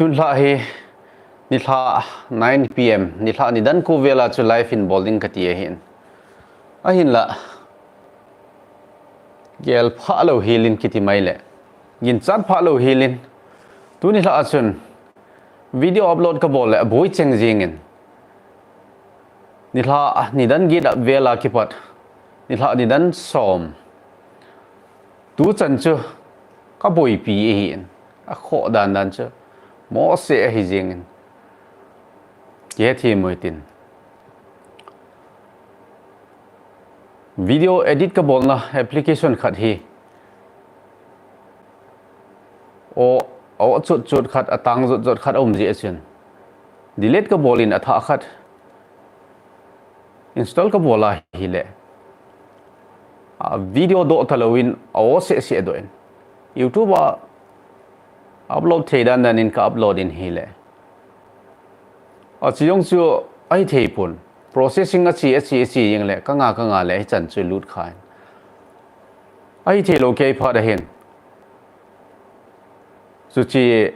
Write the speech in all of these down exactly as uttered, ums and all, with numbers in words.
tunilhah hi, nilhah nine P M, nilhah nidan ko vela chu live in bol ding kati ahin. Ahinlah, gel phah lou hilin kiti mai le, ginchat phah lou hilin, tunilhah a chun video upload kabol le aboi cheng jingin, nilhah nidan get a vela kipat, nilhah nidan som, tuchan chu kaboipi ahin, akhoh dan dan chu mohseh ahi jingin, kihethem u hitin. Video edit kabolna application khat hi, o, o chut chut khat, atang jot jot khat aum jeh a chun, delete kabol in athah khat install kabol ahile, a video doh talou in, a o seh seh doh in, YouTube a upload thei dan dan in ka upload in hile, achi jong chu ahithei pon, processing achi, achi, achi jeng le, kanga, kanga le hichan chu lut khan, ahithei lou kei phat ahin. Chuche,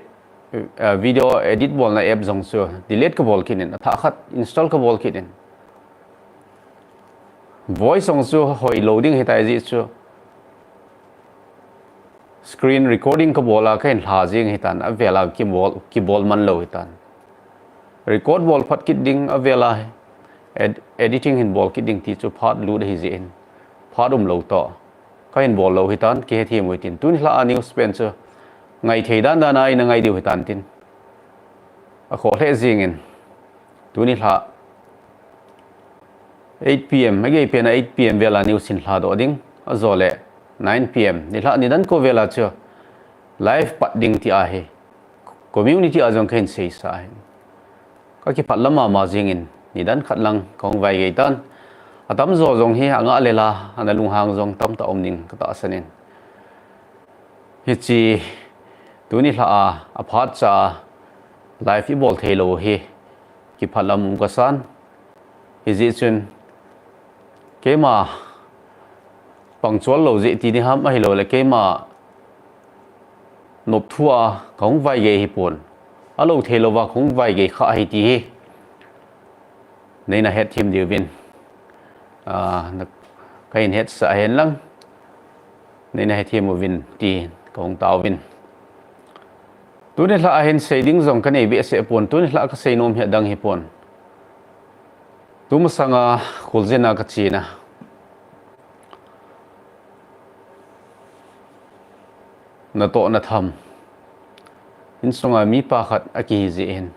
eh, video edit bolna app jong chu delete kabol kit in, athah khat install kabol kit in, voice jong chu hoilou ding hitai jeh chu, screen recording kabol a kahin lha jing hitan, avela kibol, kibol man lou hitan. Record bol phat kit ding avela, ed-, editing hin bol kit ding ti chu phat lut ahi jeh in, phat umlou toh kahin bol lou hitan, kihethem u hitin. Tunilhah a news pen chu ngaithei dan dan a ina ngai diu hitan tin, akhoh lheh jingin, tunilhah eight P M, agei pen a eight P M vela news hin lhadoh ding, ajole nine P M, nilhah nidan ko vela chu live pat ding ti ahi, community a jong kahin seisa ahin. Kakipah lam mama jingin, nidan khat lang kahung vaigei tan. Atamjo jong hi angah le la, ana lunghang jong tamtah um ding katahsan in, hiche tunilhah a, aphat cha live ibol theilou hi kipah lam um kasan. Hijeh chun, keima pangchol lou jeh ti ding ham, ahilouleh keima nopthu a kahung vaigei hipon, alou theilouva kahung vaigei kha ahi ti hi neina hetthem diuvin, ah, na, kahin hetsah hen lang, neina hetthem uvin ti kahung taovin. Tunilhah a hin sei ding jong kanei behseh pon, tunilhah a kasei nom hi adang hipon. Tumasanga kholjin a kachena, natohna tham, insunga mipa khat akihi jeh hin,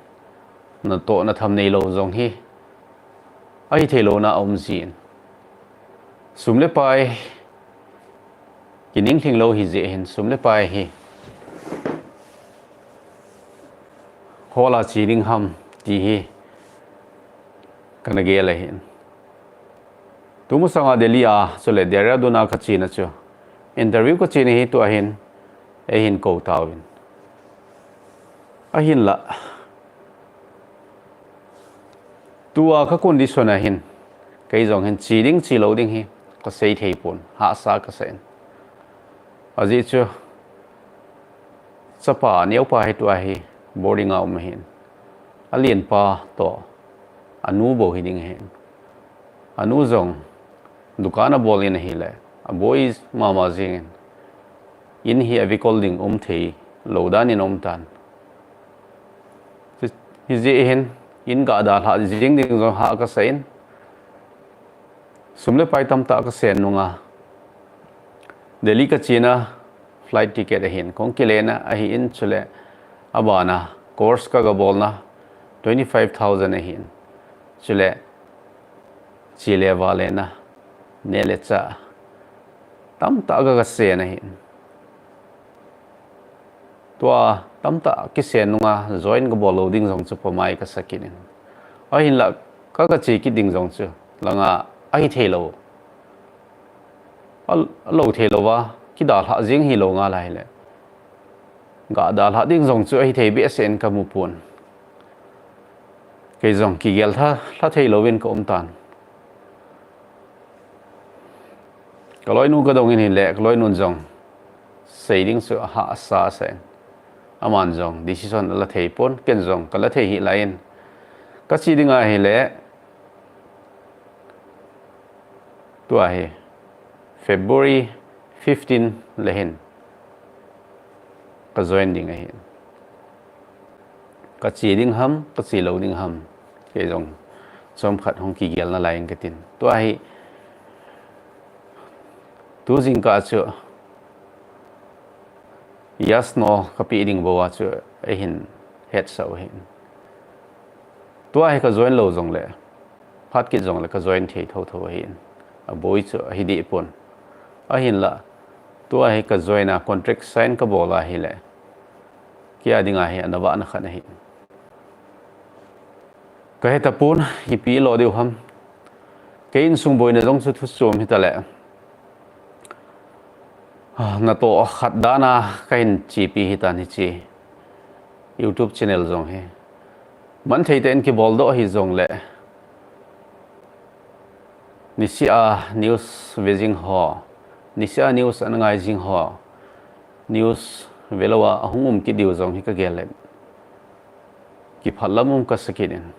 natohna tham neilou jong hi ahitheilouna aum jin, sum le pai kininglhing lou hijeh hin, sum le pai hi hola che ding ham ti hi kana gel ahin. Tumasanga Delhi a chule Dehradun a kachena chu, interview kachena hi tua hin eihin kou tauvin. Ahinlah, tua ka condition a hin, kei jong hin che ding che lou ding hi kasei thei pon, hahsa kasa in. Ajeh chu, chapa neopa hi tua hi boarding a um ahin, alenpa toh anu bou hiding ahin. Anu jong dukan abol in ahile, aboi mama jengin, in hi avikol ding um theilou dan in aumtan. Hijeh hin, in gah dalhah jeng ding jong hah kasa in, sum le pai tamtah kasen nunga, Delhi kachena flight ticket ahin, kahung kilena ahin, chule abana course kagabolna twenty five thousand ahin, chule che le vale na, neh le chah tamtah kagasen ahin. Tua tamtah kisen nunga join kabol lou ding jong chu pamai kasa kit in. Ahinlah, ka, kache kit ding jong chu langa ahithei lou, a, alou thei louva, kidalhah jeng hilou ngal ahile, gah dalhah ding jong chu ahithei behseh in kamu pon. Kei jong kigel lha, lha thei louvin kaumtan. Kaloinu kadongin hile, kaloinun jong sei ding chu ahahsa sa in. Aman jong decision ala thei pon, ken jong kala thei hi lain. Kache ding ahile, tua hi February fifteen le hin ka join ding ahi. Kache ding ham, kache lou ding ham, kei jong chomkhat hung kigel nalai ing katin. Tua hi tu jingkah chu yes no kapeh ding bou a chu eihin hetsah u ahin. Tua hi ka join lou jongle, phat kit jongle ka join thei thotho ahin. Aboi chu ahi deh pon. Ahinla, tua hi ka join a contract sign kabol ahile, kei a dinga hi ana vahna khat ahi. Kahe tapon, ipi lo diu ham. Kei insung boina jong chu thu chom hitale, natoh khat dan a kahin chepi hitan hiche YouTube channel jong hi. Manthei tah in kiboldoh hijongle, niseh a news ve jing ho, niseh a news ana ngai jing ho, news velou a ahung um kit diu jong hi kagel le, kiphatlam um kasa kit in.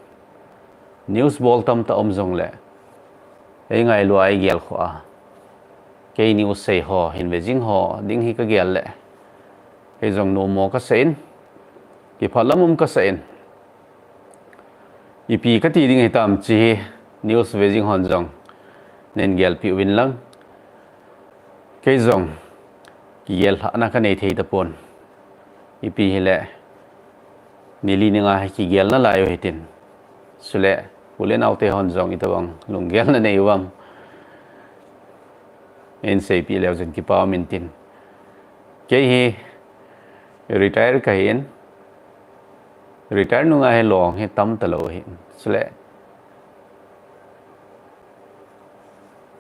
News bol tamtah um jongle, eingailu a eigel khu a, kei news sei ho hin ve jing ho ding hi kagel le, kei jong nommo kasa in, kiphatlam um kasa in. Ipi kati ding hitam hiche hi, news ve jing hon jong nen gelpeh uvin lang. Kei jong kigel lhahna kanei thei tapon. Ipi hile, nili ninga hi kigel nalai u hitin. Chule, u le naote hon jong itobang lunggel nanei uvam, eiseipeh leu chun kipa um intin. Kei hi retire kahin, retire nunga hi long hi tam talou ahin. Chule,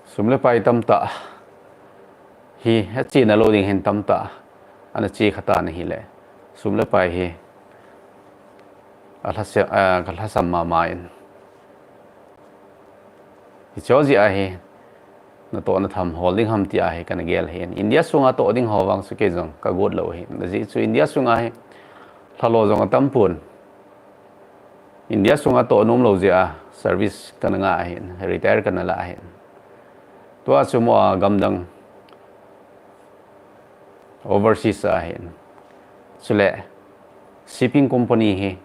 sum le pai tamtah hi, achena lou ding hin tamtah ana che khatan ahile, sum le pai hi alhasam, a, kalhasam mama in. Hiche jeh a hi, natoh natham hol ding ham tia hi kana gel ahin. India sunga toh ding ho vang chu kei jong kagot lou ahin. Ajeh chu India sunga hi lhalo jong atam pon. India sunga toh nom lou jeh a service kana ngah ahin, retire kana lah ahin. Tua chu mo a gamdang overseas ahin. Chule shipping company hi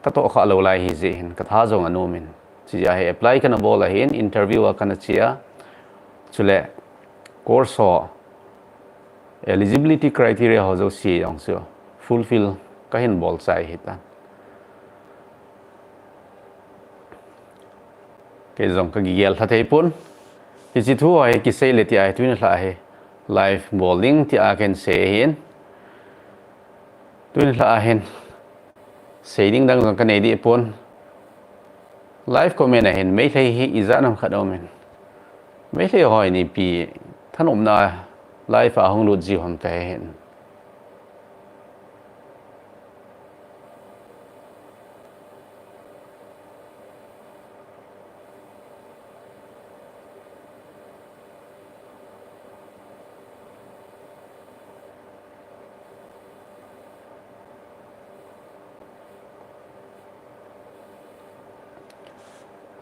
katoh kha lou lai hijeh hin katha jong anom in. Chujeh a hi apply kana bol ahin, interview a kana che a. Chule course ho, eligibility criteria ho jouse jong chu fulfill kahin bol chai hitan. Kei jong kagel lha thei pon. Hiche thu ho hi kisei le tia hi tuni lha hi live bol ding tia kahin sei ahin. Tuni lha hin sei ding dang jong kanei deh pon. Live comment a hin Meitei hi ijat ham khat aumin, Meitei ho hi ipi thanopna live a hung lut jiu ham kahe hin.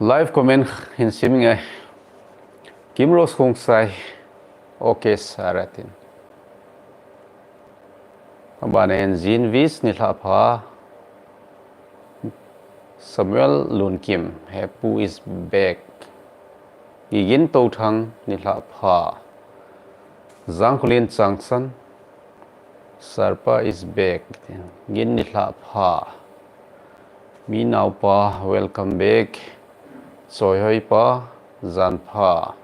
Live comment hin sim inge. Kimrose Khongsai, okay sir atin. Abana hin Jinvis nilhah pha. Samuel Lunkim, Hepu is back. Gigin Touthang nilhah pha. Jangkholin Changsan, Sarpa is back. Gin nilhah pha. Minaopa, welcome back. Choihoipa, jan pha.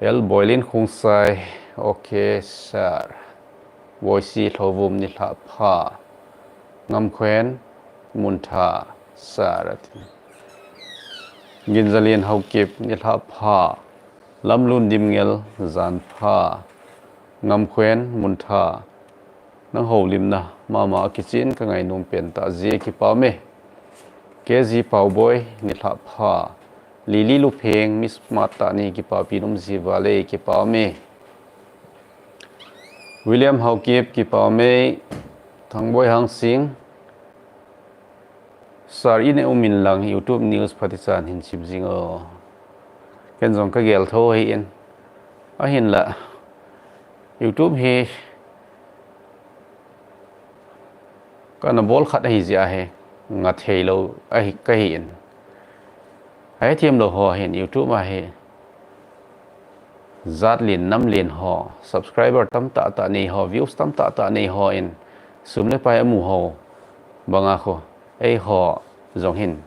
El Boilin Khongsai, okay sir. Boisi Lhouvum nilhah pha. Ngamkhoen Muntha sir atin. Ginjalin Haokip nilhah pha. Lamlun Dimngel jan pha. Ngamkhoen Muntha, nang houlimna mama a kichen ka ngainom pen tah jeh a kipa ume. K G Pauboi nilhah pha. Lily Lupheng, mi smart tah nahi, kipapi nom jeh a le kipa ume. William Haokip, kipa mei. Thangboi Hangsing. Sir, ina um in lang YouTube news phatichan hin sim jing o. Ken jong ka gel tho hi in. Ahinla YouTube hi kana bol khat ahi jeh a hi ngathei lou ahi kahi in. Ahi thiem lou ho hin YouTube a hi jat lin, nam lin ho, subscriber tam tah tah nei ho, views tam tah tah nei ho in sum le pai amu ho banga khu, ei ho jong hin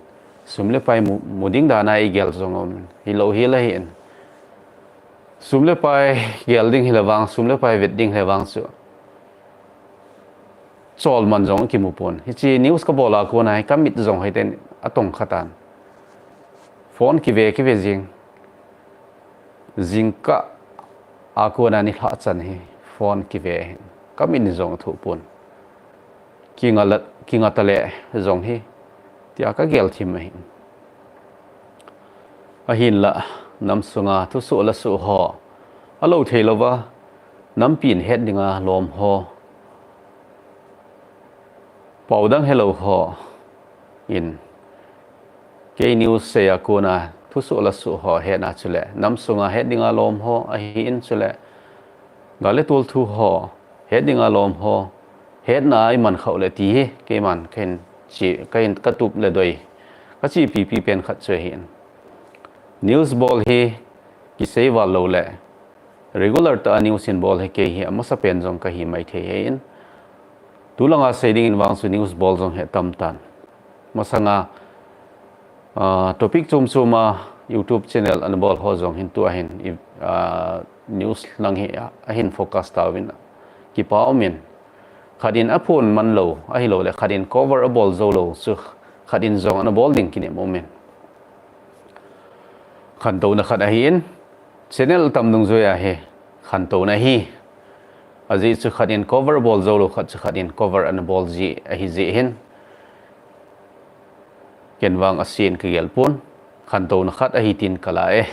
sum le pai mu, mu ding dan a i gel jong um, hilou hi la hi in. Sum le pai gel ding hi la vang, sum le pai vet ding hi la vang chu chol man jong kimu pon. Hichi news ka bol a kona hi ka mit jong hi ten atong khatan. Phone kive, kive jing. Jingkah a kona ni lha chan hi phone kive hin ka mit ni jong athu pon. Kinga la, kinga ta le jong hi tia ka gel thim ahi. Ahinla, nam sunga thusoh la soh ho, alou thei louva, nampi in het dinga lom ho, pau dang helou ho in, kei news sei a kona thusoh la soh ho hetna chule, nam sunga het dinga lom ho, ahi in chule, gal le tol thu ho, het dinga lom ho, hetna a i man khau le ti hi, keiman kahin chi, kahin ka tup le doi, ka chi pipi pen khat chu ahi in. News bol hi kisei val lou le, regular tah a news in bol hi kei hi amasa pen jong kahi mai thei hi in. Tulanga sei ding in vang chu news bol jong hi tam tan. Masanga, ah, topic chom chom a YouTube channel ana bol ho jong hin tua hin i, ah, news lang hi ahin focus tauvin kipa um in. Khat in aphon man lou, ahilou le khat in cover abol jou lou chu khat in jong ana bol ding kinem um in. Khantouna khat ahi in, channel tam dungjui a hi khantouna hi. Ajeh chu khat in cover bol jou lou khat chu khat in cover ana bol ji ahi jeh hin. Ken vang asen ka gel pon, khantouna khat ahi tin ka la e.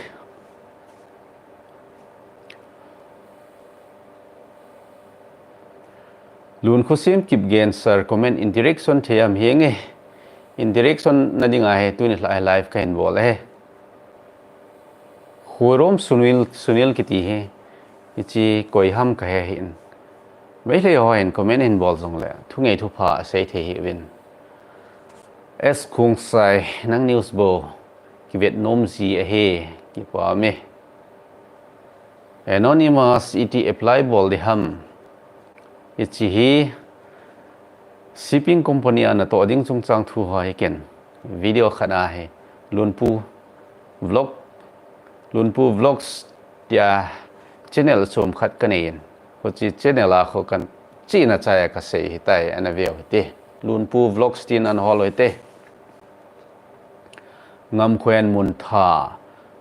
Lunkhosim Kipgen sir, comment interaction thei am hi nge. Interaction na dinga hi tuni lha hi live kahin bol ahi. Khurom Sunil, Sunil kiti hi, hichi koi ham kahe hi in. Meitei ho hin comment hin bol jong le, thu ngei thu pha sei thei hi vin. S Khongsai, nang news bou kivet nom ji ahi, kipa me. Anonymous, iti apply bol di ham. Hichi hi shipping company a natoh ding chungchang thu ho hi ken video khat ahi. Lunpu Vlog, Lunpu Vlogs tia channel chom khat ka nei in. Hichi channel a khu kan chihna chai a ka sei hitai, ana veu hite. Lunpu Vlogs tin ana hol u hite. Ngamkhoen Muntha,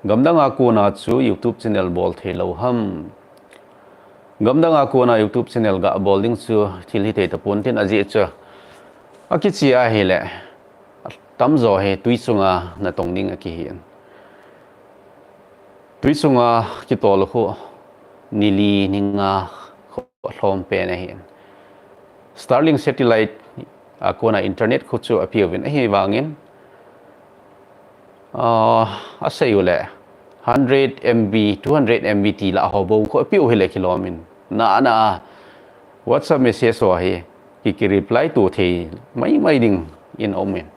gamdang a kona chu YouTube channel bol thei lou ham. Gamdang a kona YouTube channel ga bol ding chu thil hithei tapon tin ajeh chu. Akichi ahile, tamjo hi tui chunga natong ding akihi in. Tui chunga kitol khu ni li ni nga khu lhom pen ahi in. Starlink satellite a kona internet khu chu apiu vin ahi vangin, ah, asei u le hundred M B, two hundred M B ti la ho bou khu apiu hile kilom in. Na, na, WhatsApp message ho hi ki, ki reply to thei mai mai ding in um in.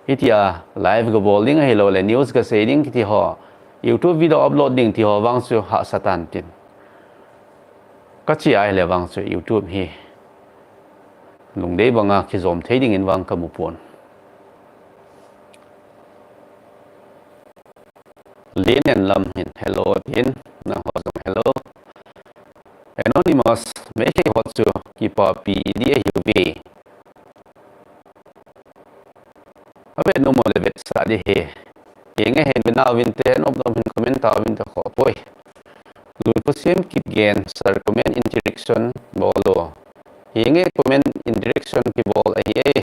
Hitia live ga bol ding ahilou le news ga sei ding kiti ho, YouTube video upload ding ti ho vang chu hahsa tan tin. Ka chi ahile vang chu YouTube hi lungdei banga kijom thei ding in vang ka mu pon. Linen Lam hin hello tin, nang ho jong hello. Anonymous, Meitei ho chu kipapi di ahiuve. Avet nom le vetsah di hi. Henge hin vin a vin te, nom nom hin comment a vin te kho poi. Lunkhosim Kipgen sir, comment interaction bol o. Henge comment interaction kibol ahi e.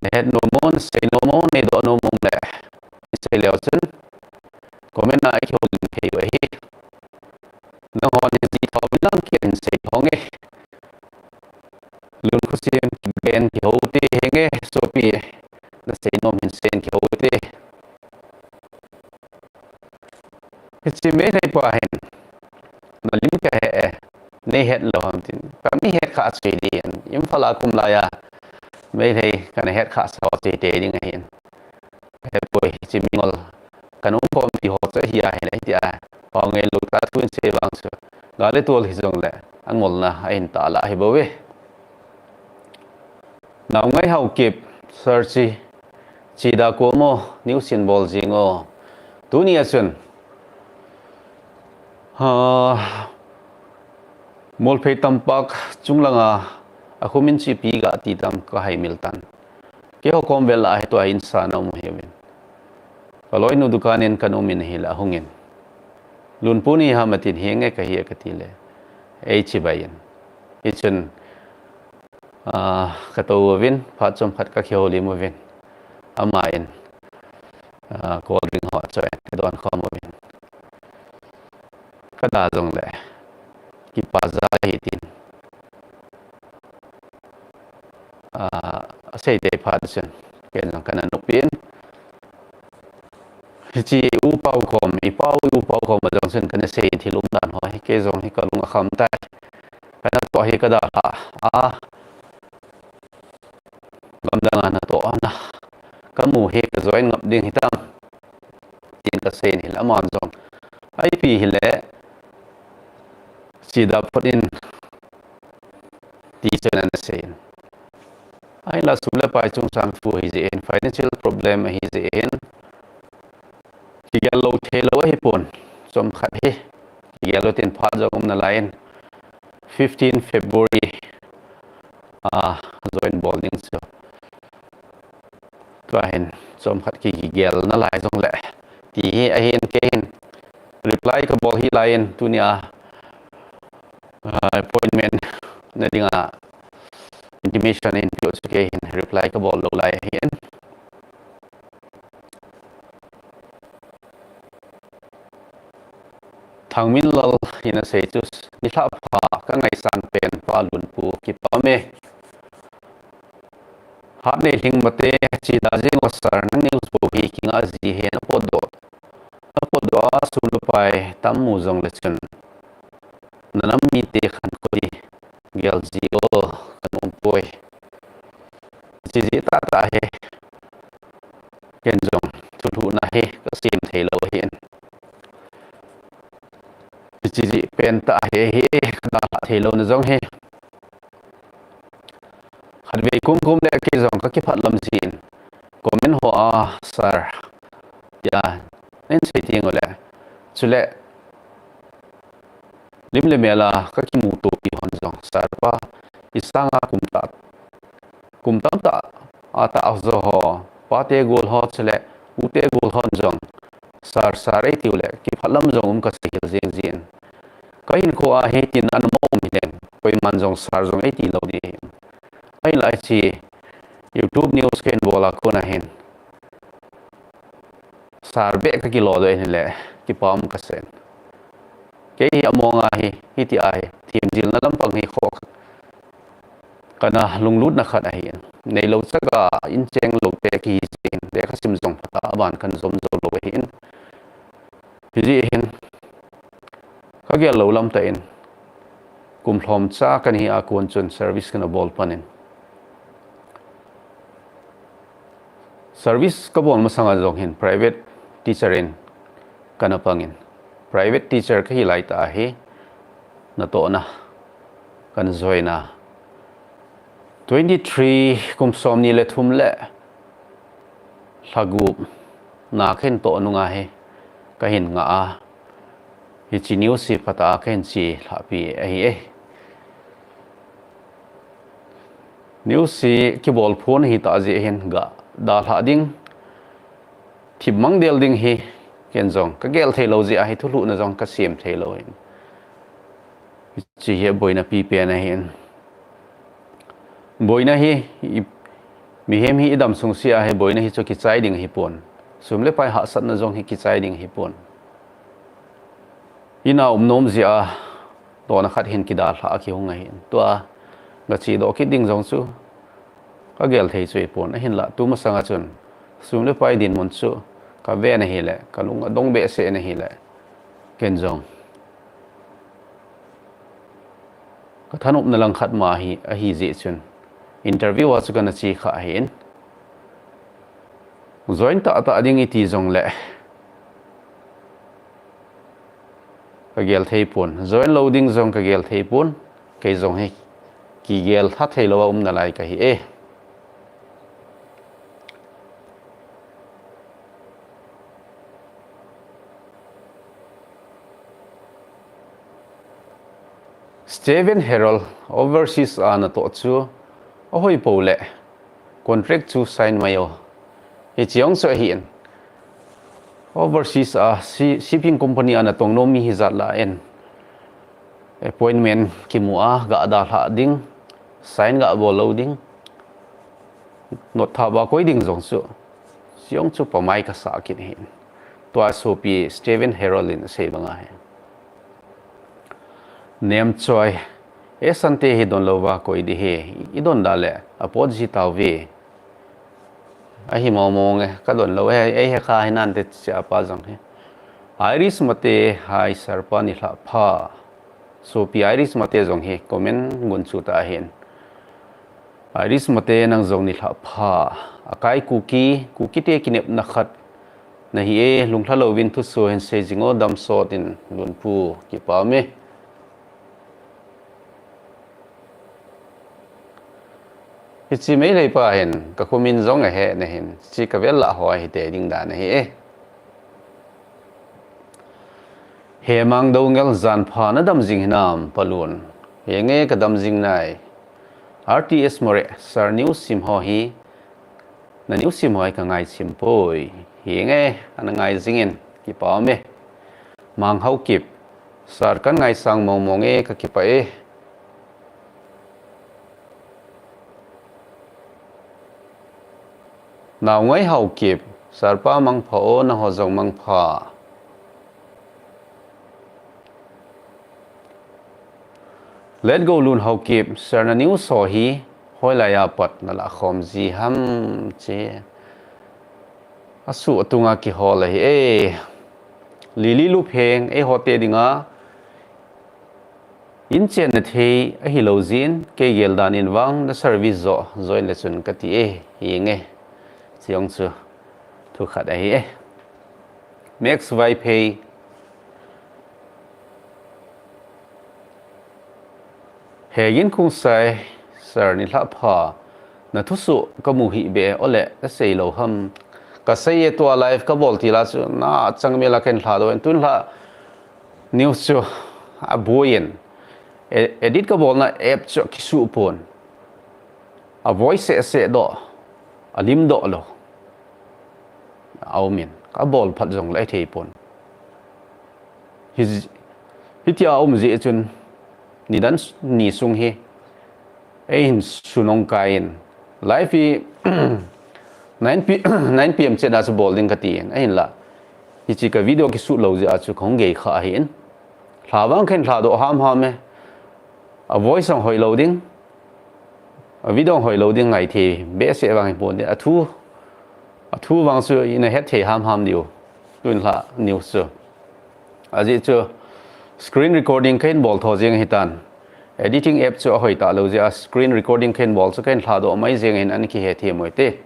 Nahet nom o, nasei nom o, neidoh nom um le, isei leu chun comment a ikihoulim thei u ahi. Nanghon hin ji tho vin lang, sei hong e. Lun khosem kigen kihou te henge, sopi, na sei nom hin sei in kihou te. Hiche Meitei pa hin, na lim kahe e, nei het lou ham tin. Kami het kha chu hi ding, Imphal a kum lai a Meitei kana het kha sa chu hi te ding ahin. Hepoi, hiche mingol kana umkhompi ho chu hi ahile, hitia, pao ngei lou ta thu in sei vang chu, gal le tol hijongle, angolna ahin tah lah hi bou ve. Naongai Haokip, Sir Chi, Chida Kuomo, news in bol jing o. Tuni a chun, ha, Molphei Tampak chunglanga, akhumin chipi ga ti tam ka haimil tan. Keiho kom vel a hi tua in sa na um hiuvin. Ka loinu dukan in kan um in ahile ahungin, Lunpu ni ham atin, henge kahi e kati le, ei chibai in. Hichun, ah, ka tou uvin, phat chomkhat ka kihoulim uvin. Ama in, ah, cold drink ho choi, ka don khom uvin. Ka da jongle, kipa ja hi tin. Ah, asei te phat chun, ken jong kana nopin. Hiche u pau khom, i pau, u pau khom a jong chun kana sei thil um dan ho hi, kei jong hi ka lung akham tai. Kana toh hi ka dalha a, gamdang a natoh na ka mu hi ka join ngap ding hitam, tin ka sei in ahile, aman jong, ipi hile, Chida phot in, ti chun ana sei in. Ahinla sum le pai chungchang thu ahi jeh in, financial problem ahi jeh in, kigel lou thei lou ahipon, chomkhat hi kigel lou tin, phat jong um nalai in, fifteen February a join bol ding chu, tua hin chomkhat ki, kigel nalai jongle, ti hi ahin, kei hin reply ka bol hih lai in, tunia, ah, appointment na dinga intimation in peh u chu kei hin reply ka bol lou lai ahin. Thangminlal in asei chu, nilhah pha ka ngaisang pen Pa Lunpu, kipah e. Hat nei lhing mate, Chida jeng o sir, nang news bou hi kingah ji hi, na potdoh, na potdoh a sum le pai tam mu jongle chun, na nam mite khankho di gel ji o, ka nom poi. Hiche jeh tahtah hi ken jong thulhuhna hi ka sem thei lou ahin. Hiche jeh pen tah hi, hi ka dalha thei louna jong hi. Khatvei kumkum le kei jong ka kiphatlam jin, comment ho a sir tia nei sei teng ule, chule lim le mel a ka kimutopi hon jong, sir pa, i sanga kum tah, kum tamtah a tah jo ho, pate gol ho chule ute gol hon jong, sir, sir ei tiu le, kiphatlam jong um ka sei hel jeng jin. Ka hinkho a hi tin ana um hiding, koiman jong sir jong ei ti lou ding ahi. Ahinla hiche YouTube news ka hin bol a kon a hin, sir beh ka kilo doh in ahile, kipa um ka sei in. Kei hi among a hi, hitia hi themjilna lampang hi kho kana lunglutna khat ahin. Neilou chaga in cheng lou te kihi jeh in, lekha sim jong phatah a ban kan jom jou lou ahin. Hijeh hin, ka gel lou lam tah in, kum lhomcha kana hi a kon chun service kana bol pan in. Service ka bol masang a jong hin private teacher in kana pang in. Private teacher ka hi lai tah a hi, natohna kana join a. Twenty three, kum somni le thum le lha gup na ka hin toh nung a hi ka hin ngah a. Hiche news hi phatah a ka hin che lhahpi ahi e. News hi kibol phon ahi tah jeh hin ga dalha ding, thip mang del ding hi ken jong ka gel thei lou jeh a hi thulhuhna jong ka sem thei lou hin. Hiche hi boina pipen ahin. Boina hi, i, mihem hi i dam sung sea hi boina hi chu kichai ding ahi pon. Sum le pai hahsatna jong hi kichai ding ahi pon. I na um nom jeh a, dona khat hin kidalha a kihung ahin. Tua, gache doh kit ding jong chu, kagel thei chu ahipon, ahinlah, tumasanga chun, sum le pai dinmun chu, kaven ahile, kalung adong behseh in ahile, ken jong. Kathanopna langkhat ma hi, ahi jeh chun, interview a chu kana che kha ahin. Join tahtah ding iti jongle, kagel thei pon. Join lou ding jong kagel thei pon. Kei jong hi kigel tha thei lou a um nalai kahi e. Steven Harold overseas a natoh chu ahoi pou le contract chu sign mai o. Hiche jong chu ahin. Overseas a shi-, shipping company a natong nom mi hijat lah in appointment kimu a, gadalha ding, sign gabol lou ding, notthap a koi ding jong chu, hiche jong chu pamai kasah kit ahin. Tua sopi Steven Harold in asei banga hi. Nemchoi, e, Sante hi donlou va koi ding ahi, idon da le, apot ji tauve. Ahi mong mong e, kadon lou e, eihekha hinante chia pa jong hi. Iris Mate, hi sir pa nilhah pha. Sopi Iris Mate jong hi comment gunchu ta ahin. Iris Mate nang jong nilhah pha. Akai Kuki, Kuki te kinepna khat nahi e, lunglha louvin thuso hin sei jing o, damsot in lunpu, kipa ume. Hiche Meitei pa hin, ka comment jong ahe nahin, hiche kavel lah ho hi te ding dan ahi e. Hemang Doungel, jan pha, nadam jing hinam, palun. Henge, kadam jing nai. R T S More, sir, news sim ho hi, na news sim ho hi kangai sim poi. Henge, ana ngai jing in, kipa ume. Mang Haokip, sir, kan ngaisang mong mong e, kakipah e. Naongai Haokip, sir pa mangpha o, naho jong mangpha. Let go Lun Haokip, sir, na news ho hi, hoilai a pat nalah khom ji ham che. Asuh atunga kihol ahi e. Lily Lupheng, eiho te dinga, in chenna thei ahilou jeh in, kei gel dan in vang na service jo join le chun kati e, henge. Hiche jong chu thu khat ahi e. Max Vaiphei. Hegin Khongsai, sir, nilhah pha. Na thuso kamu hih beh, ole, nasei lou ham. Kasei e, tua live kabol til a chu, nachang mel a kahin lhadoh in, tun lha news chu aboi in. E-, edit kabolna app chu akisuh pon. Avoi seh seh doh, alim doh lou. Aum in, kabol phat jongle athei pon. Hi, hitia aum jeh chun, nidan s-, ni sung hi, eihin sunong kai in, live hi, nine P, nine P M chet a chu bol ding kati in, ahinla. Hiche ka video kisuh lou jeh a chu kahung gei kha ahin. Lha vang kahin lhadoh ham ham e. A voice jong hoilou ding. A video jong hoilou ding ngai thei behseh vang hipon ding. A thu, a thu vang chu ina het thei ham ham diu. Tun lha news chu. Ajeh chu screen recording kahin bol tho jeng ahitan. Editing app chu ahoi talou jeh a screen recording kahin bol chu kahin lhadoh mai jeng in ana kihe thei mo ite.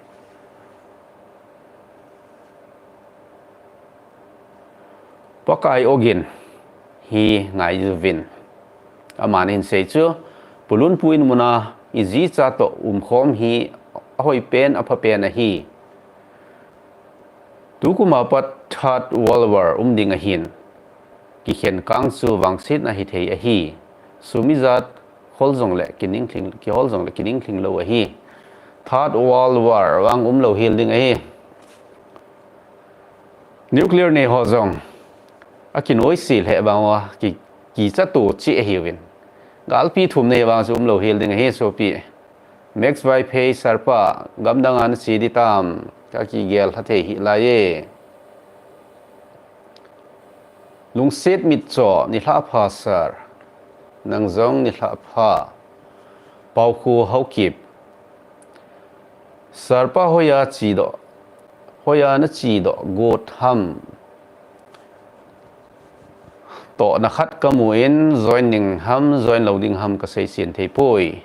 Pakai Ogin hi ngai uvin. Aman ahin sei chu, Pu Lunpu in muna iji cha toh umkhom hi ahoi pen, apha pen ahi. Tukum a pat Third World War um ding ahin. Kikhen kang chu vangsetna hithei ahi. Sum ijat hol jongle kining lhing, kihol jongle kining lhing lou ahi. Third World War vang umlou hel ding ahi. Nuclear nei ho jong akinoise lheh vang uva ki, kicha to cheh ahiuvin. Galpi thum nei vang chu umlou hel ding ahi sopi. Max Vaiphei, sir pa, gamdang a nache ding tam, kakigel lha thei hih lai e. Lungset Mitcho, nilhah pha sir. Nang jong nilhah pha. Paukhu Haokip. Sir pa hoiya chedoh, hoiya nachedoh got ham? Tohna khat kamu in join ding ham, join lou ding ham kasei chen thei poi.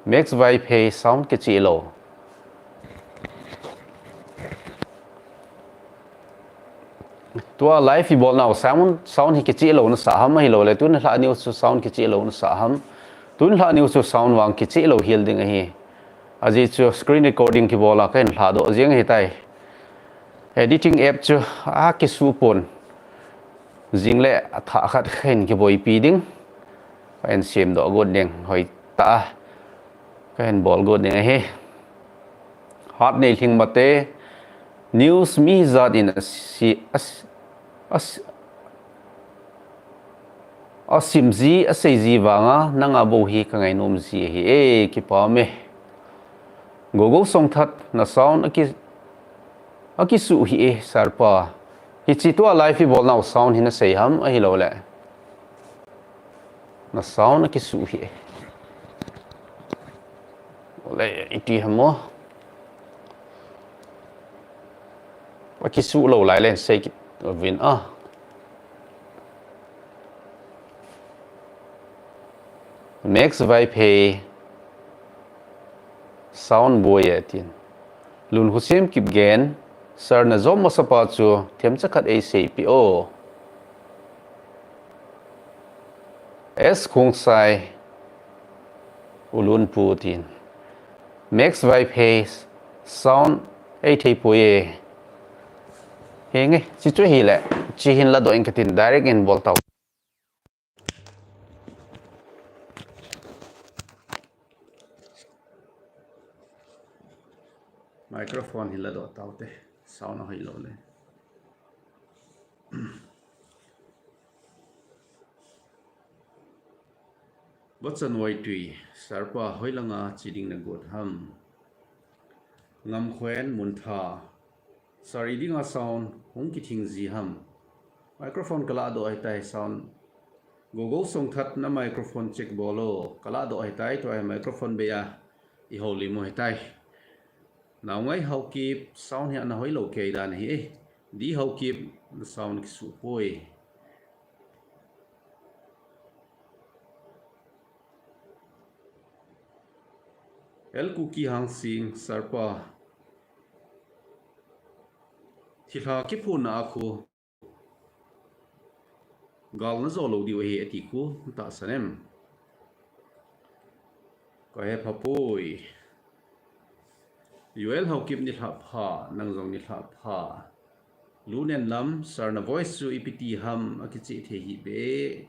Max Vaiphei, sound kicheh lou. Tua live ibol nau sound, sound hi kicheh lou nasa ham, ahilou le tuni lhah news chu sound kicheh lou nasa ham? Tuni lhah news chu sound vang kicheh lou hel ding ahi. Ajeh chu screen recording kibol a kahin lhadoh jeng ahitai. Editing app chu akisuh pon. Jing le athah khat kahin kiboipi ding. Kahin semdoh got ding, hoitah a kahin bol got ding ahi. Hatnei Lhingmate, news mi jat in asi, as, as, asim ji, asei ji vanga nanga bou hi kangainom ji ahi e, kipah e. Gogo Songthat, na sound aki, akisuh hih e, sir pa. Hiche tua live ibol nau sound hi nasei ham, ahilou le na sound akisuh hih e? Le iti ham o. Akisuh lou lai le sei kit uvin a. Max Vaiphei, sound boi e tin. Lunkhusiam Kipgen, sir na jom masapa chu themcha khat eiseipeh o. S Khongsai, Ulunpu tin. Max Vaiphei, sound eithei poi e. Henge, hichu hile, hiche hin ladoh inge katin, direct in bol tau. Microphone hi ladoh taute, sound ahoi lou le. Bachan Waitui, sir pa hoilanga che ding nagot ham? Ngamkhoen Muntha, sir, idinga sound hung kithing ji ham? Microphone kaladoh ahitai, sound. Gogo Songthat, na microphone check bol o. Kaladoh ahitai, tua hi microphone bei a ihoulim u ahitai. Naongai Haokip, sound hi ana hoilou kei dan ahi e. D Haokip, na sound kisuh poi. L Kuki Hangsing, sir pa, thilha kiphonna a khu gal najo lou diu ahi ati khu tahsan em? Kahe pha poi. U L Haokip, nilhah pha, nang jong nilhah pha. Lunenlam, sir, na voice chu ipi ti ham, akicheh thei hih beh.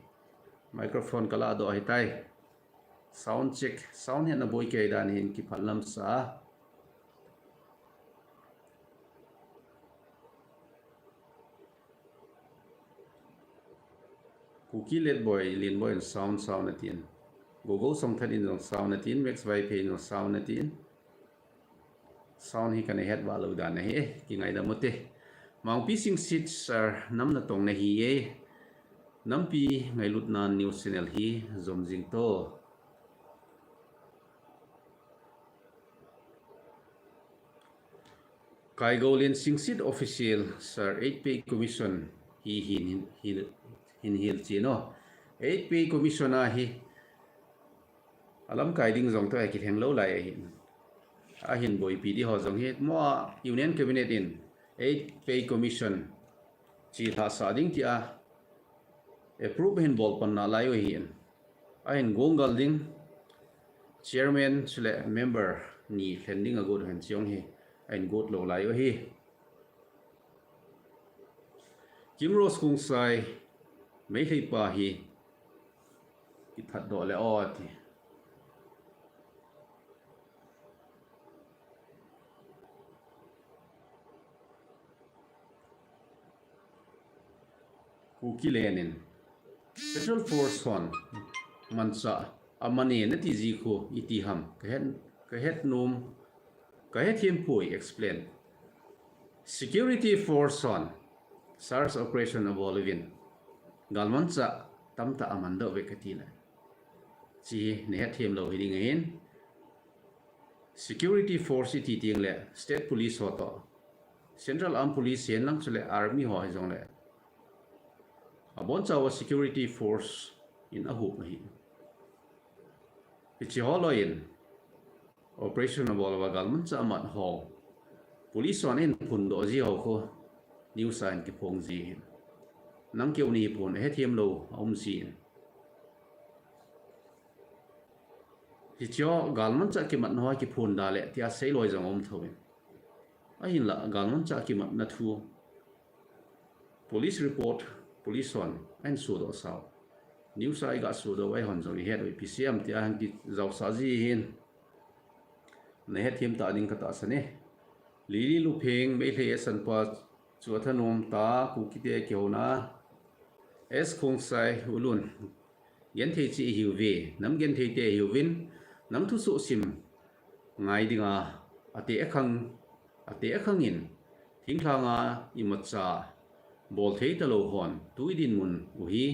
Microphone kaladoh ahitai. Sound check, sound hi ana boi kei dan hin kiphat lamsa. Kuki Letboi, Lenboi in sound, sound atin. Gogo Songthat in jong sound atin, Max Vaiphei in jong sound atin. Sound hi kana het vah lou dan ahi e, kingaidam ute. Mangpi Singsit, sir, nam natong nahi e. Nampi ngailutna news channel hi jom jing to. Kaigoulen Singsit Official, sir, Eight Pay Commission hi hin, hin, hin, hin hilchen o. Eight Pay Commission a hi alamkai ding jong toh akilheng lou lai ahin. Ahin boipi di ho jong hi, mo a Union Cabinet in Eight Pay Commission chelhah sah ding tia approve ahin bol pan nalai u ahin. Ahin gonggal ding chairman chule member ni lhen ding agot u ahin, chujong hi ahin got lou lai u ahi. Kimrose Khongsai, Meitei pa hi kithat doh le o ati. Kuki Len in, Special Force hon manchah a mane nati ji khu iti ham? Kahet, kahet nom, kahet them poi, explain. Security Force hon search operation abol uvin, galmanchah tamtah aman doh ve kati le. Chi hi nahet them lou hiding ahin. Security force iti teng le state police ho toh, central armed police hihen lang chule army ho hijongle, abonchauva security force in ahup ahi. Hiche ho loiyin operation abol uva galmanchah amat ho police hon ahin phondoh ji ho khu news a hin kiphong ji ahin. Nang keu ni hipon, ahethem lou aum ji ahin. Hiche ho galmanchah kimatna ho kiphon da le tia sei loi jong aum thou ahin. Ahinla galmanchah kimatna thu police report, police hon ahin sodoh sau. News a iga sodoh u eihon jong ihet u ipi ham tia hin kijaosah ji ahin. Nahethem ta ding katahsan e. Lily Lupheng, Meitei esanpa chu athanom ta, Kukite kihouna. S Khongsai, Ulun, genthei cheh ihiuve, nam genthei te ihiuvin, nam thusoh sim ngai dinga, ate akhang, ate akhang in, thinglhanga imacha bol thei talou hon, tu idinmun u hi,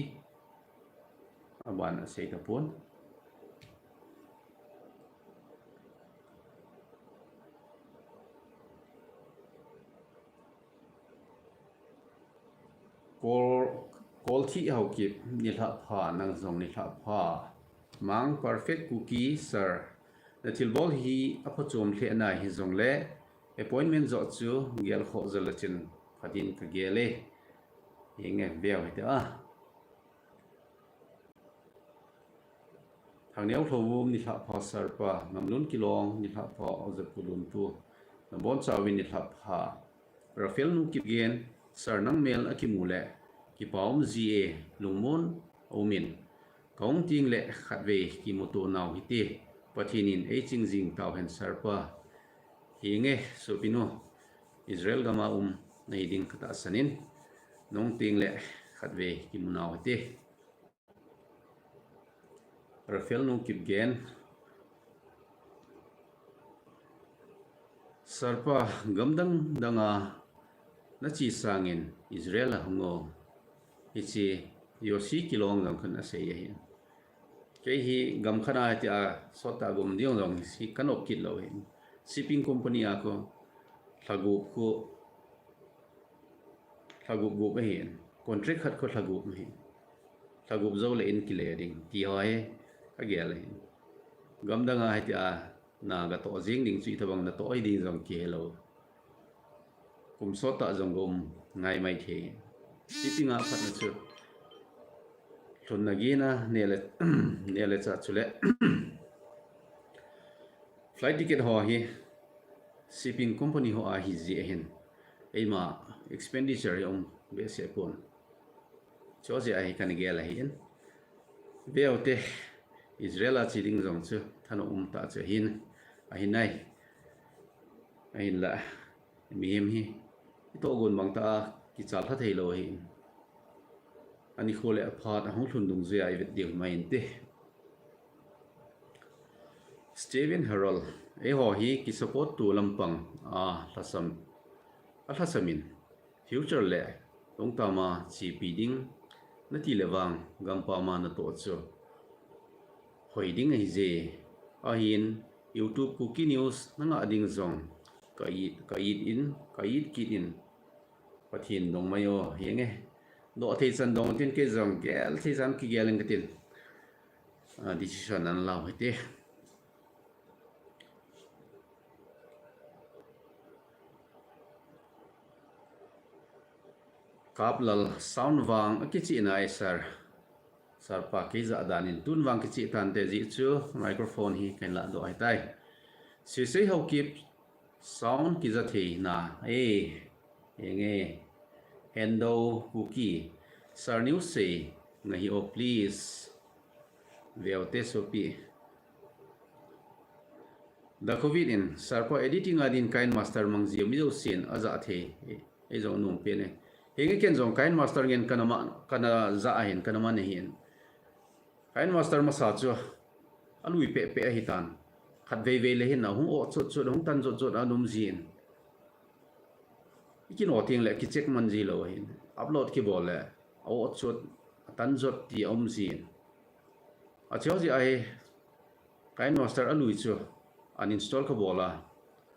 aban asei tapon. Kol, Kolthih Haokip, nilhah pha, nang jong nilhah pha. Mang Perfect Kuki Sir, nathilbol hi aphachom lheh nai hijongle, appointment joh chu gelkhoh jal a chun phatin kagel e. Hinge veu hite a. Thangneo Lhouvum, nilhah pha Sir pa, Ngamlun Kilong, nilhah pha Oja Pu Lunpu, nabonchauvin nilhah pha. Raphael Nu Kipgen, Sir nang mel akimu le kipa um ji e, lungmon aumin. Kahung teng le khatvei kimuto nau hite, Pathen in eiching jing tauhen Sir pa. Hinge sopinu, Israel gam a um nahi ding katahsan in, nahung teng le khatvei kimu nau hite. Raphael Nu Kipgen, Sir pa, gamdang danga nache sangin Israel a hung o. Hiche Yosi Kilong jong khun asei ahi. Kei hi gam khat a tia sottah gum ding jong hi kanop kit lou ahi. Shipping company a khu lhagup khu lhagup gup ahin, contract khat khu lhagup ahin. Lhagup jou le in kile ding ti ho hi kagel ahin. Gamdang a hitia nagatoh jing ding chu itobang natoh ding jong kihelou. Kum sottah jong gum ngai mai thei. Shipping a phatna chu lhunna gina neh le, neh le chah chule flight ticket ho hi shipping company ho a hi jeh ahin, eima expenditure hi um behseh pon. Chujeh a hi kana gel ahin. Veu te, Israel a che ding jong chu thanom um tah chu ahin, ahi nai. Ahinla, mihem hi itohgon bang tah a kichal lha thei lou ahin. Anikho le aphat ahung lhun dungjui a ivet diu mai inte. Steven Harold, eiho hi kisupport tu lampang a lhasam, alhasam in, future le lungtama chepi ding nati le vang gampam a natoh chu hoi ding ahi je. Ahin YouTube Kuki News nangah ding jong ka it, ka it in, ka it kit in, Pathen dong mai o, hinge. Doh thei chan dong tin kei jong gel thei chan kigel in katin. Ah, decision ana lau hite. Kaplal, sound vang akicheh nai sir. Sir pa, kei jahdan in tun vang kicheh tante, jeh chu microphone hi kahin lahdoh ahitai. Sisei Haokip, sound kija thei na e, hinge. Hendo Kuki, sir news sei ngahi o please. Veu te sopi. Dakovit in, sir pa, editing a din KineMaster mang ji, mi jousen ajah thei. Ei jong nom pen e. Hinge, ken jong KineMaster ngen kana ma, kana jah ahin, kana man ahin. KineMaster masa chu alui pehpeh ahitan. Khatvei vei le hin ahung o chot chot, ahung tan chot chot a nom jin. Ikino teng le kicheck man ji lou ahin. Upload kibol le a-o chot, Tanjot ti a um jin. A cheu jeh a hi KineMaster a lui chu uninstall ka bol a.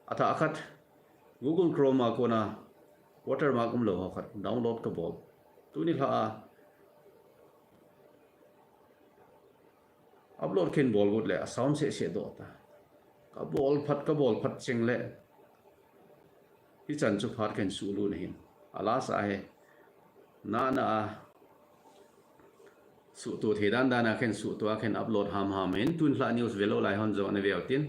A thah khat Google Chrome a kona watermark um lou ho khat download ka bol. Tuni lha a upload khen bol got le a sound seh seh doh ta. Ka bol phat, ka bol phat cheng le. Hichan chu phat khen suh lut ahin. A last a hi. Na na a. Suhtuh thei dan dan a khen suhtuh a khen upload ham ham in. Tun lha news ve lou lai hon jong ana veu tin.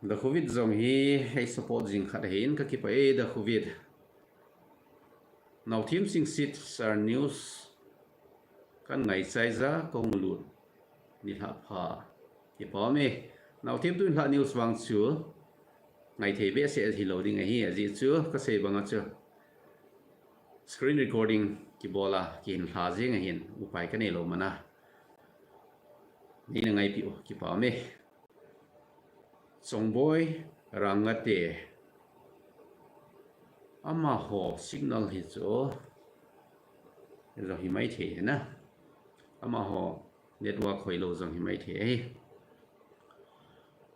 The Covid jong hi hei support jing khat ahin ka kipah e The Covid. Nauthem Singsit Sir News kan ngaichai ja ka hung lut. Ni lha pha. Kipah e. Nauthem tun lha news vang chu ngai thei behseh hi lou ding ahi, ajeh chu ka sei bang a chu screen recording kibol a, kihin lha jing ahin, upai ka nei lou man a. Nei na ngaipi u, kipah e. Chongboi Rangate. Amaho signal hi chu. Jong hi mai thei na. Amaho network hoilou jong hi mai thei ahi.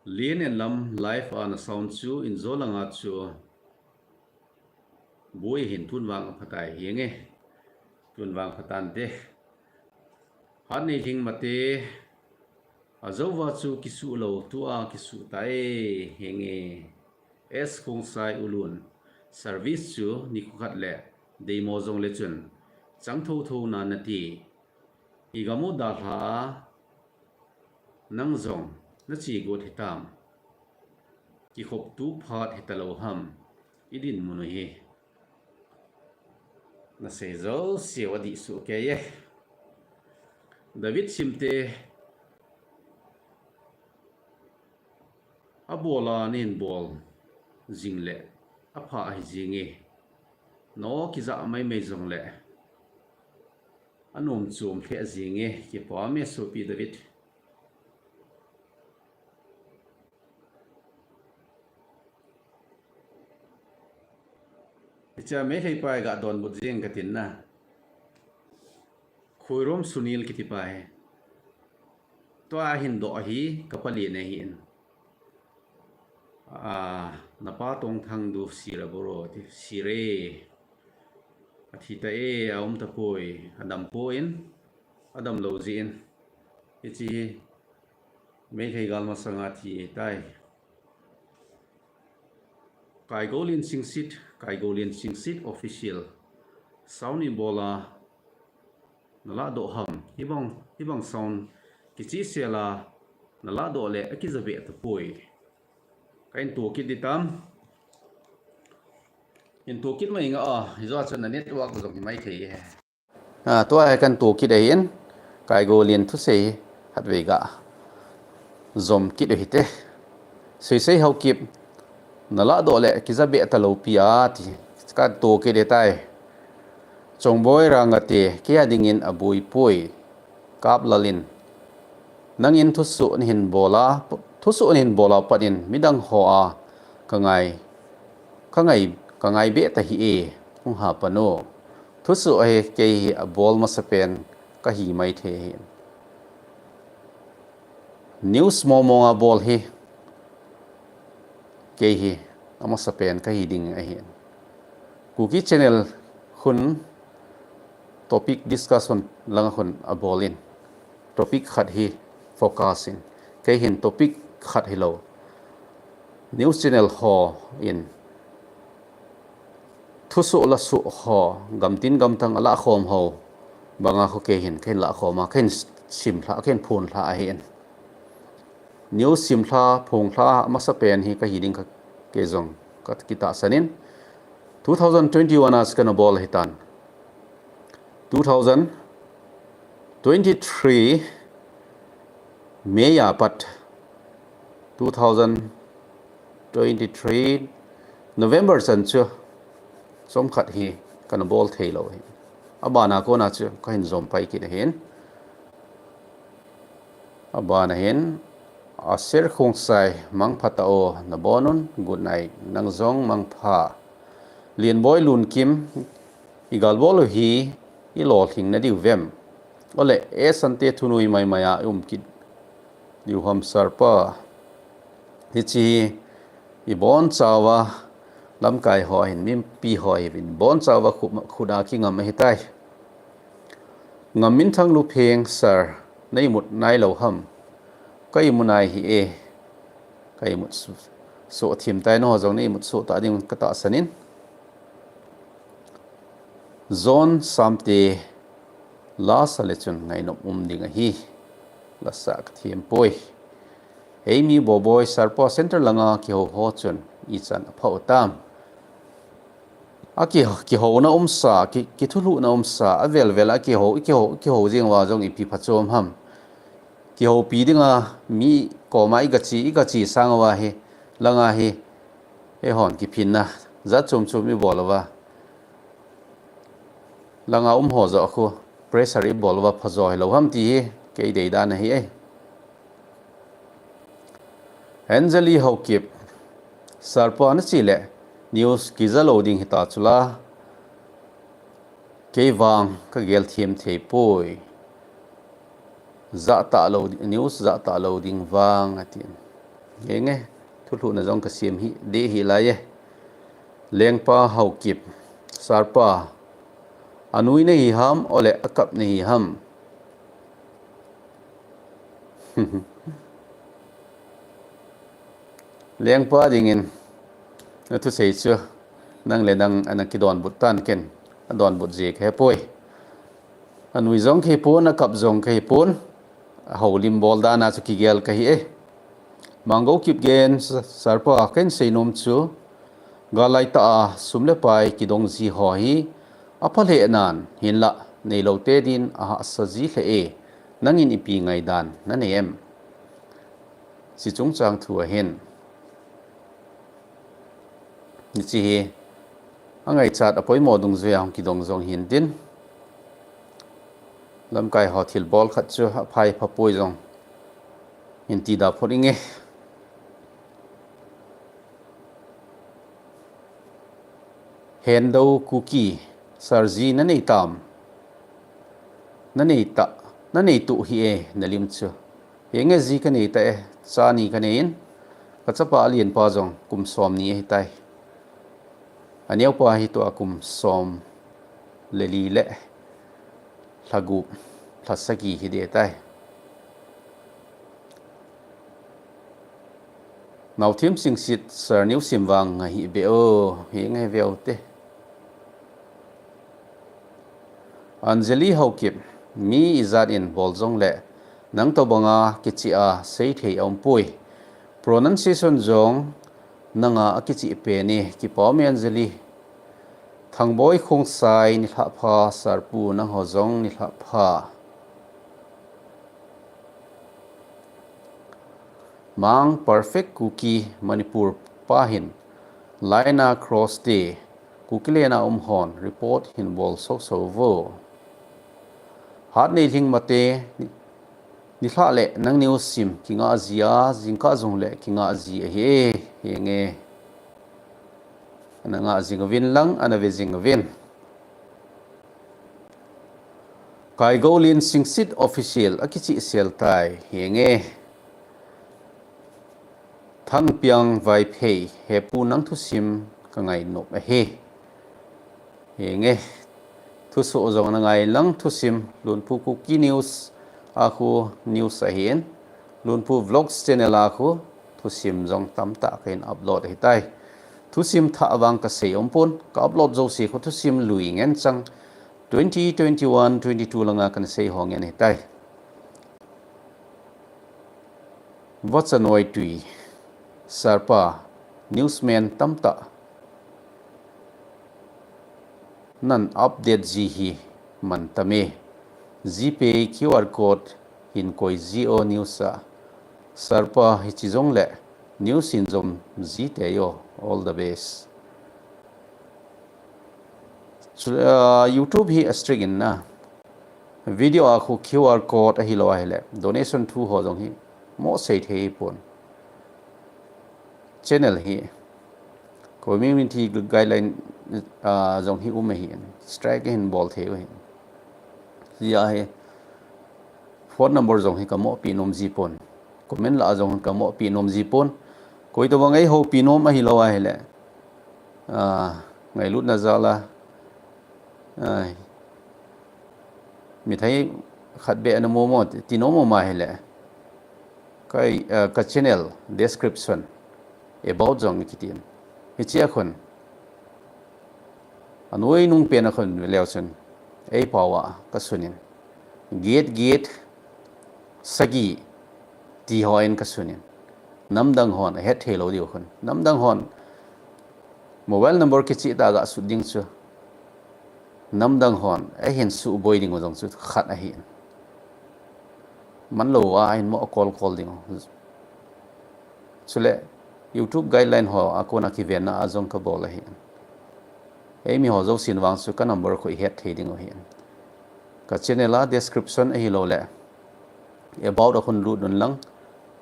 Lien en lam live a na sound chu in jo langa chu boi hin tun vang a phatai hi nge. Tun vang phatan te. Hat nei hling mate. A jo va chu kisuh lou tua kisuh tai hi nge. S Khongsai Ulun. Service chu ni khu khat le. Deimo jong le chun. Chang tho tho na na ti. I gam u dalha a nang jong na chi got hitam. Kikhop tu phat hita lou ham. I dinmun u hi. Na sei jo siu a dih suh kei e. David Simte a bol a nin bol jing le a pha ahi jing e. No kija mai mai jong le. A nom chom lheh jing e, kipah e sopi David. Hiche Meitei pa ga donbut jing ka tin na. Khoirom Sunil kiti pa hi. Tua hin doh hi ka pali ne hin. A, na pa Tongthang du sira boro ti sire. A thi ta e, a um ta poi, a dam poi in, a dam lou jin. Hiche hi Meitei gal masanga thi tai. Kaigolin Singsit, Kaigolin Singsit official. Sound i bol a na la doh ham. Hibang, hibang sound kichi sela na la doh le a kija be ta poi. Ka in to kit di tam. In to kit mai nga a, hijo chun na network jong hi mai thei e. A, tua hi kan to kit ahin, Kaigolin thusei hi hatvei ga jom kit u hite. Seisei Haokip, na la doh le kija be ta lou pi a ti. Kan to kit e tai. Chongboi Rangate, kei a dingin a boi poi. Kap Lalin. Nangin thusuh nahin bol a, thusuh nahin bol a pat in midang ho a ka ngai, ka ngai, ka ngai be ta hi e, hung ha pan u. Thusuh hi kei hi a bol masapen ka hi mai thei hi. News mong mong a bol hi kei hi a masapen ka hi ding ahi. Kuki channel khun topic discussion langa khun a bol in. Topic khat hi focus in. Kei hin topic khat hi lou. News channel ho in. Thusuh lasuh ho. Gamtin gamtang a la khom ho. Banga khu kei hin, kei hin la khom a, kei hin sim lha, kei hin phun lha ahi in. News sim lha, phun lha, a masapen hi ka hi ding ka kei jong ka kitahsan in. Two thousand twenty-one a chu kana bol hi tan. Two thousand twenty-three May a pat two thousand twenty-three November chan chu chomkhat hi kana bol thei lou hi. Abana kona chu ka hin jom pai kit ahin. Abana hin, a Sir Khongsai, mangpha ta o, na bon un, good night, nang jong mangpha. Lienboi Lunkim, i gal bol u hi, ilolhing nadiu vem? Ole, e sante thunui maimai a i um kit diu ham sir pa. Hichi hi i bonchauva lamkai ho hin mipi ho hi vin bonchauva khut, khut a kingam ahitai. Ngam Minthang Lupheng sir, nei mut nai lo ham? Ka imut nai hi e. Ka imut su, su thim tai, nangho jong nei mut su ta ding ka tahsan in. John Samte, la sa le chun ngainom um ding ahi. La sa ka thim poi. Hei mi Boboi sir pa center langa kihou ho chun ichan apha u tam. A ki, kihouna umsa, ki, kithulhuhna umsa, a velvel a kihou, kihou, kihou jing uva jong ipi phachom ham. Kihoupi dinga mi koma i gachi, i gachi sang uva hi, langa hi, eihon kiphinna jat chom chom i bol uva, langa um ho joh khu pressure i bol uva phajo hilou ham ti hi kei deidan ahi e. Anjali Haokip, sir pa nachi le news kija lo ding hita chula, kei vang ka gel thim thei poi. Jat ta lo, news jat ta lo ding vang atin. Nge nge, thulhuhna jong ka sim hi, dei hi lai e. Lengpa Haokip, sir pa, anui nahi ham, ole akap nahi ham? Lengpa dingin, na thusei chu, nang le nang ana kidonbut tan ken, adonbut ji ka hepoi. Anui jong ka hipon, akap jong ka hipon, aholim bol dan a chu kigel ka hi e. Mango Kipgen, sir pa, ken seinom chu, galai ta a sum le pai kidong ji ho hi, apha lheh nan, hinlah, neilou te din ahahsa ji lheh e, nangin ipi ngaidan nanei em? Chi chungchang thu ahin. Hichi hi, angaichat apoimo dungjuia hung kidong jong hintin. Lamkai ho thilbol khat chu aphai phapoi jong hin ti da phot inge. Hendo Kuki, sir ji nanei tam? Nanei ta, nanei tu hi e, nalim chu. Henge ji kanei ta e, cha ni kanei in. Ka chapa alienpa jong kum som ni ahitai. Aneopa hi tua kum som le li le lha gup, lha sagi hi ding tai. Naothim Singsit, sir, news sim vang ahi be o, hi ngai veu te. Anjali Haokip, mi ijat in bol jongle, nang tobanga kichia seithei aumpoi. Pronunciation jong nanga akichih pen e, kipah e Anjali. Thangboi Khongsai, nilhah pha, sir pu nangho jong nilhah pha. Mang Perfect Kuki, Manipur pa hin, line a cross te, Kuki lena um hon, report hin bol soso vo. Hatneilhing Mate, nilhah le nang news sim, kingah jia, jingkah jongle kingah ji ahi e, henge. Ana ngah jing uvin lang, ana ve jing uvin. Kaigolin Singsit Official, akichih sel tai, henge. Thangpiang Vaiphei, hepu nang thusim kangai nop ahi. Henge. Thusoh jong ana ngai lang thusim, Lunpu Kuki News, a khu news ahin. Lunpu Vlogs channel a khu thusim jong tamtah kahin upload ahitai. Thusim thah vang kasei umpon, ka upload jouse khu thusim lui ngen chang twenty twenty-one twenty-two langa kana sei ho ngen ahitai. Vachanoi Tui, sir pa, newsman tamtah nan update ji hi man tame. GPay QR code hin koi ji o news a. Sir pa hichi jongle news hin jom ji tei o. All the best. Chu, ah, YouTube hi a strict in na. Video a khu QR code ahilou ahile donation thu ho jong hi mo sei thei pon. Channel hi community guideline, ah, jong hi um ahin, strike hin bol thei u ahin. Tia hi phone number jong hi kamopi nom ji pon. Comment lah a jong kamopi nom ji pon. Koi tobang eihoupi nom ahilou ahile, ah, ngailutna jal a, ah, mithei khat beh ana momo ti nom um ahile, kai, ah, ka channel description, about jong kitin. Hichea khun, anoi nung pen a khun leu chun, eipao a kasunin. Get, get, sagi, ti hon kasunin. Namdang hon ahet thei lou diu khun. Namdang hon mobile number kicheh tah a gasut ding chu, namdang hon ahin suboi ding u jong chu khat ahin. Manlou a ahin mo a call call ding u. Chule YouTube guideline ho a kona kivenna a jong kabol ahin. Eimi ho jousen vang chu ka number khu ihet thei ding u ahin. Ka channel a description ahilouleh about a khun lut un lang,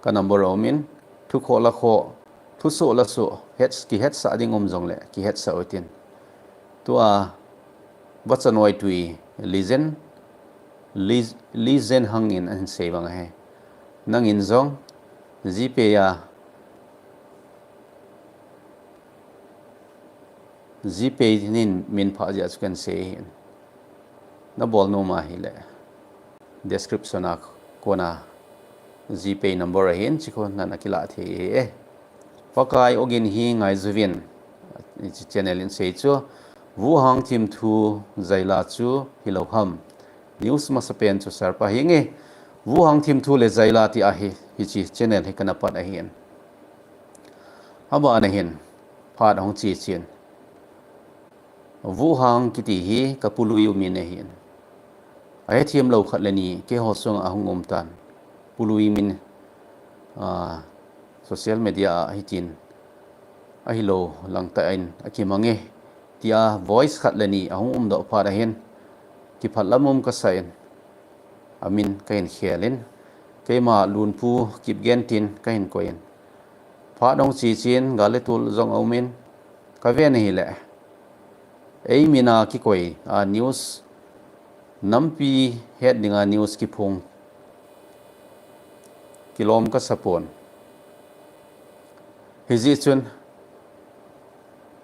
ka number aumin, thu kho la kho, thu so la so, het, kihetsah ding um jongle kihetsah utin. Tua, Vachanoitui Lizen, Liz-, Lizen Hang in ahin sei vang ahi. Nangin jong GPay a, GPay nin min phah jeh a chu kan sei ahin. Nabol nom ahile, description a kona GPay number ahin, chukhu nana kilah thei e. Pakai ogin hi ngaijuvin, hiche channel in sei chu, Vuhang Thimthu Jaila chu hilou ham. News masapen chu Sir pa hinge, Vuhang Thimthu le Jaila ti ahi, hiche channel hi kana pat ahin. Abana hin, phat ahung che chen. Vuhang kiti hi ka pului u min ahin. Ahethem lou khat le ni, keiho sunga ahung um tan. Pului min, ah, social media a hitin, ahilou langtah in akimang e, tia voice khat le ni ahung umdoh phat ahin, kiphat lam um kasa in, amin kahin khel in, keima Lunpu Kipgen tin kahin koi in. Phat ahung che chen, gal le tol jong aumin, kaven ahile, ei min a kikoi a news, nampi het dinga news kiphong, kilom kasa pon. Hijeh chun,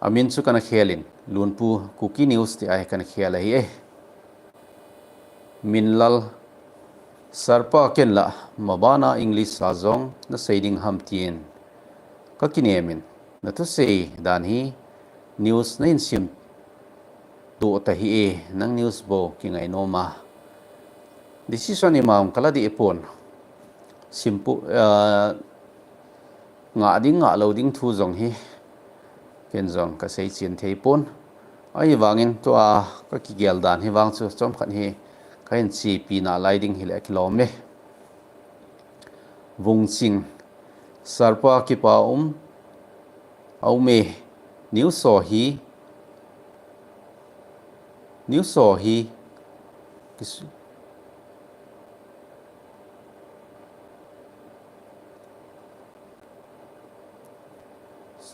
amin chu kana khel in, Lunpu Kuki News ti ahi kana khel ahi e. Minlal, Sir pa, ken la mabana English a jong nasei ding ham tin kakinem in, nathusei dan hi news nahin sim toh tahi e, nang news bou kingai nom a. Decision ima hung kala deh pon. Simpu, ah, ngah ding ngah lou ding thu jong hi ken jong kasei chen thei pon. Ahivangin tua kakigel dan hi vang chu chomkhat hi kahin chepi nalai ding hile kilom e. Vungching, Sir pa, kipa um, aum e, news ho hi, news ho hi, kis-,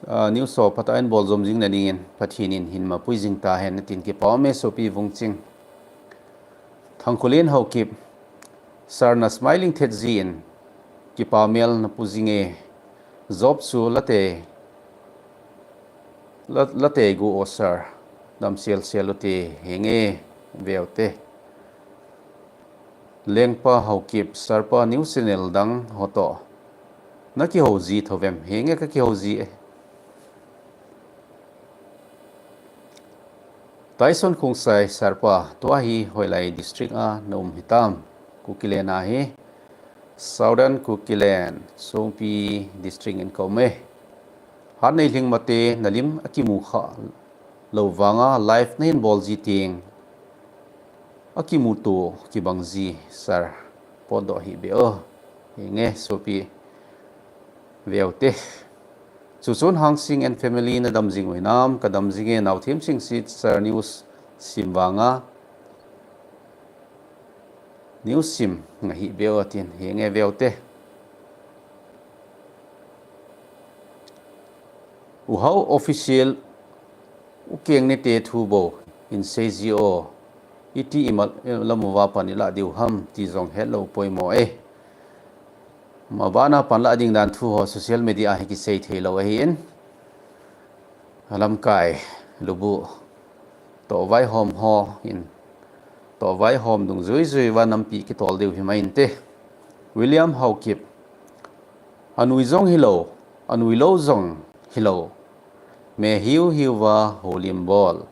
ah, news ho phatah in bol jom jing na dingin Pathen in hin mapui jing tahen, natin, kipa um e sopi Vungching. Thangkhulen Haokip, Sir, na smiling thet jin kipa mel napu jing e. Job chu late, la-, late gu o Sir, damsel sel ute, henge, veute. Lengpa Haokip, Sir pa, news channel dang ho toh nakihou ji thovem? Henge, kakihou ji e. Tyson Khongsai, Sir pa, tua hi hoilai district a na um hitam? Kukiland a hi, Southern Kukiland, Songpi district in ka um e. Hatnei Lhingmate, nalim akimu kha lou vanga live nahin bol ji teng, akimuto kibang ji, Sir, potdoh hih beh o. Henge sopi, veute. Chuchun Hangsing and family, nadam jing u hinam? Kadam jing e, Naothem Singsit, Sir, news sim vanga news sim ngah hih beh o, tin, henge veute. U Hao Official, U Kengnete thu bou hin sei ji o. iti ima lam uva pan ilah diu ham ti jong hetlou poimo e. Mabana pan lah ding dan thu ho social media hi kisei thei lou ahin. Alamkai lubu toh vaihom ho in, toh vaihom dungjui jui uva nampi kitol diu himai inte. William Haokip, anui jong hilou, anui lou jong hilou, me hiu hiu va holim bol.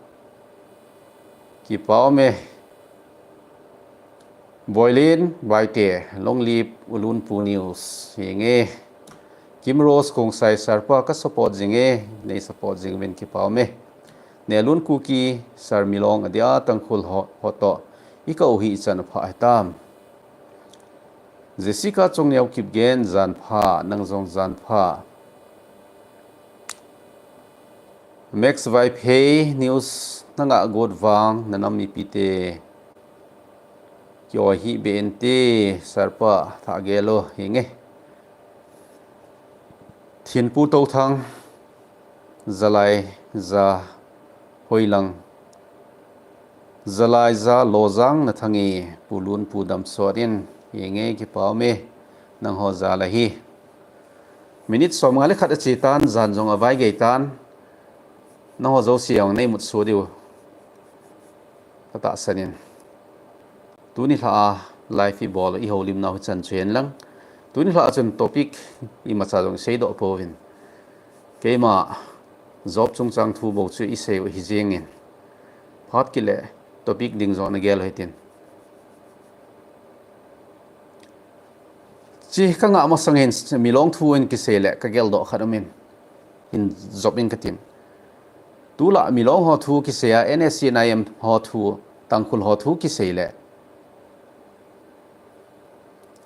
Kipa um e. Boilin Baite, Longlip, Ulunpu News, henge. Kim Rose Kongsai, Sarpa ka support jinge, nei support jing uvin, kipa um e. Nelun Kuki, Sir Milong adia Tangkhul ho, ho toh i kah u hi ichan apha hitam? Jessica Chongneo Kipgen, jan pha, nang jong jan pha. Max Vaiphei, news na ngah got vang, na nam mipite ki-oi hih beh inte, Sarpa, thah gel o, henge. Thinpu Touthang, Jalai ja hoilang, Jalai ja lojang na thange, Pu Lun, Pu Damsot in, henge, kipa um e, nangho jal ahi. Minute som nga le khat ache tan, jan jong avai gei tan, nangho jouse jong nei mut su diu ka tahsan in. Tuni lha a live i bol i holim nau hi chan chu hen lang. Tuni lha a chun topic imacha jong i seidoh pouvin. Keima job chungchang thu bou chu i sei u hi jingin. Phat kile topic ding jong na gel u hitin. Chi ka ngah masang hin Milong thu in kisei le ka geldoh khat um in. Hin jop in ka tin. Tulai Milong ho thu kisei a, N S C N I M ho thu, Tangkhul ho thu kisei le.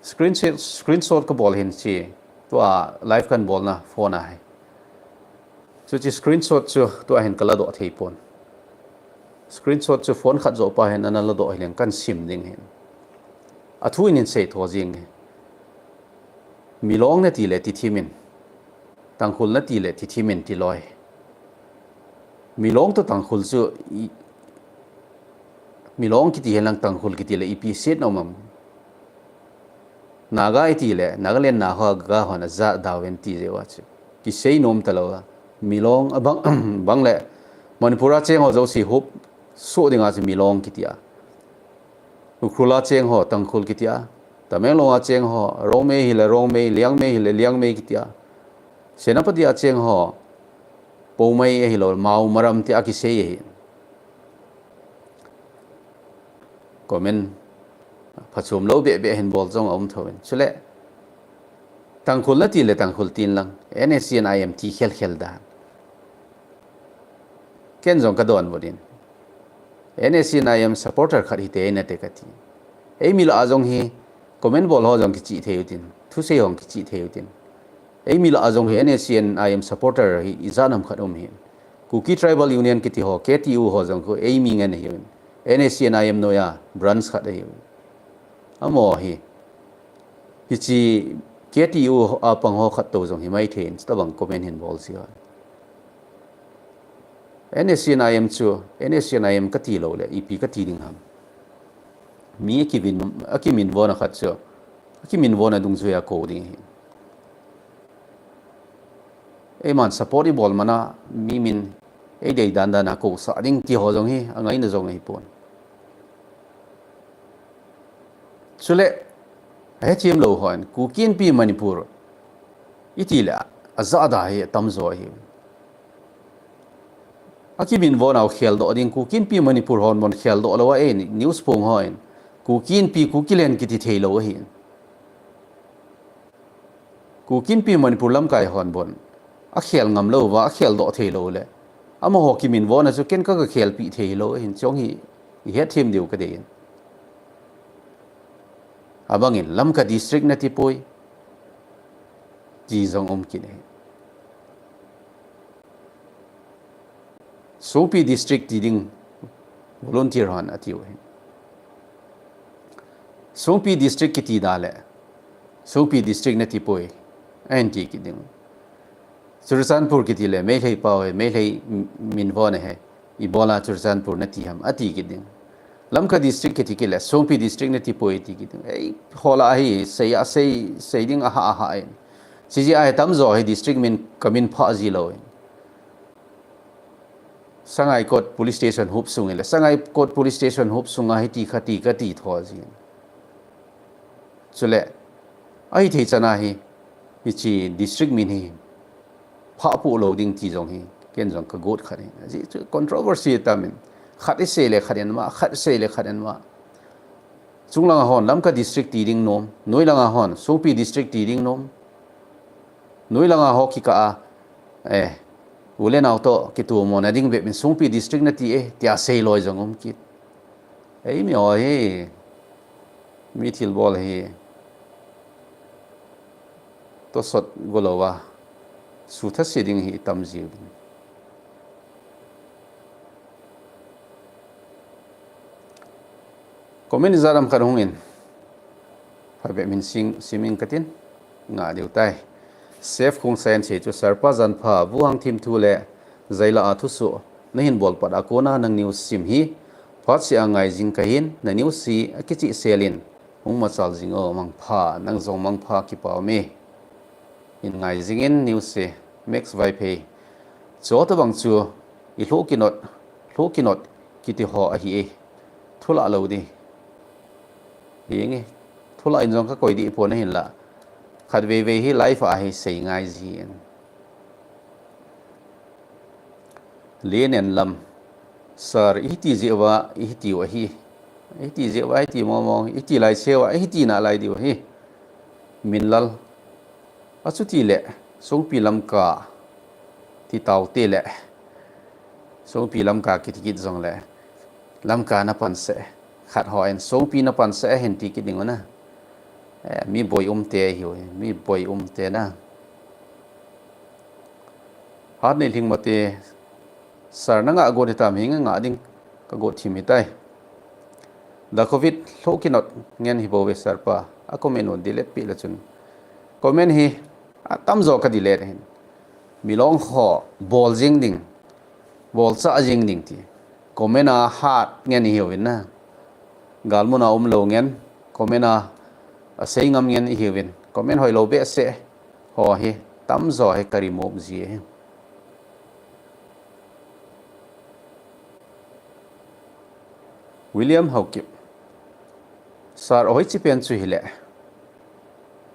Screenshot, screenshot ka bol hin chi. Tua live kan bolna phone a hi. Chuchi screenshot chu tua hin ka ladoh thei pon. Screenshot chu phone khat joh pa hin ana ladoh hileng kan sim ding hin. A thu in hin sei tho jing hi. Milong na ti le ti thim in. Tangkhul na ti le ti thim in ti loi. Milong toh Tangkhul chu i, Milong kiti hen lang Tangkhul kiti le ipi set na um am. Naga i ti le, Nagaland na ho ga hon a ja dau ven ti jeh uva chu. Kisei nom ta lou a. Milong a bang, bang le Manipur a cheng ho jouse hup suh ding a chu Milong kiti a. Ukhrul a cheng ho Tangkhul kiti a. Tamenglong a cheng ho, Rongmei hi le Rongmei, Liangmei hi le Liangmei kiti a. Senapati a cheng ho, Poumai ahi lou, Mao Maram ti a kisei ahi. Comment phachom lou beh beh hin bol jong a um tho in. Chule, Tangkhul na ti le Tangkhul tin lang, N S C N I M ti khel khel dan. Ken jong ka donbut in. N S C N I M supporter khat hite na te ka ti. Ei mi lah a jong hi comment bol ho jong kichih thei u tin. Thusei ho kichih thei u tin. Ei mi lah a jong hi N S C N I M supporter hi ijat ham khat um hi. Kuki Tribal Union kiti ho, K T U ho jong khu ei mi ngen hi. N S C N I M noiya branch khat hi. Amaho hi. Hichi K T U a pang ho khat tou jong hi mai thei in, chuta bang comment hin bol si ho. N S C N I M chu, N S C N I M ka ti lou le, ipi ka ti ding ham. Mi a kivin, a kiminvona khat chu, a kiminvona dungjuia kou ding hi. Eiman support i bol mana, mi min, ei dei dan dan a kou sa ding ti ho jong hi, a ngaina jong ahi pon. Chule, a hethem lou hon, Kuki Inpi Manipur, i ti le, a jada hi, a tam jo hi. A kiminvona u khel doh ding, Kuki Inpi Manipur hon mon khel doh lou a, ei, news pung hon, Kuki Inpi, Kuki Land kiti thei lou ahi. Kuki Inpi Manipur lamkai hon bon. A khel ngam lou va, a khel doh thei lou le. Amaho kiminvona chu ken ka, ka khelpi thei lou, hin chong hi, i hethem diu ka dei in. A bangin Lamka district na ti poi. Ti jong um kit e. Songpi district ti ding volunteer hon a tiu hin. Songpi district kiti da le. Songpi district na ti poi. A hin ti kit ding. Churachandpur kiti le, Meitei pau he, Meitei minvona he. Ibola Churachandpur na ti ham, a ti kit ding. Lamka district kiti kit le, Songpi district nati poi ti kit. Ei, hola hi, sei a sei, sei ding aha aha in. Chiji a hi tamjo hi district min kamin pha ji lou in. Sangaikot police station huop sung in le, Sangaikot police station huop sung a hi ti kha ti kha ti tho ji in. Chule, ahi thei chana hi, hichi district min hi, pha pu lou ding ti jong hi, ken jong ka got khat hi. Ji chu controversy tamin, khat i sei le khat in ma, khat i sei le khat in ma. Chunglang a hon, Lamka district ti ding nom, noi lang a hon, Songpi district ti ding nom, noi lang a ho kika a, eh, u le nao to, kitu mo na ding be min Songpi district nati e, tia sei loi jong um kit. Ei mi o hi, mi thilbol hi, to sot go lou a, su tha si ding hi tam ji u ding. Comment jat am khat hung in. Phabep min sing, siming katin. Nga diu tai. Sef khung sain se chu sarpa jan pha, bu hang thim thu le, zaila a thusu. Na hin bol pat a kona nang news sim hi. Phat si a ngai jing kahin, na news si a kichi selin. Hung machal jing o mang pha, nang jong mang pha kipau me. In ngai jing in news si, Max Vaiphei. Cho to bang chu, i hlu kinot, hlu kinot, kiti ho ahi e. Thula lou di. Hi nge, thula in jong ka koi di po na hin la. Khat vei vei hi live a hi sei ngai ji in. Lien en lam. Sir, i ti ji wa, i ti wa hi. I ti ji wa, i ti mo mo, i ti lai se wa, i ti na lai di wa hi. Min lal. A chu ti le, Songpi Lamka. Ti tau te le. Songpi Lamka kiti kit jong le. Lamka na pan se. Khat ho en Songpi na pan se hin ti kit ding na. Eh, mi boi um te hi, mi boi um te na. Hat nei hling mate, sir na nga got hitam hi nga nga ding ka got thim hitai. Da covid hlo kinot ngen hi bo ve sir pa, a comment un delete pi la chun. Comment hi, a tamjo ka delete hin. Milong ho, bol jing ding, bol cha jing ding ti. Comment a hat ngen hi uvin na. Galmun a um lo ngen, comment a, a sei ngam ngen hi uvin. Comment hoi lo be se, ho hi, tamjo hi ka remove ji hi. William Haokip. Sir, hoi chi pen chu hi le.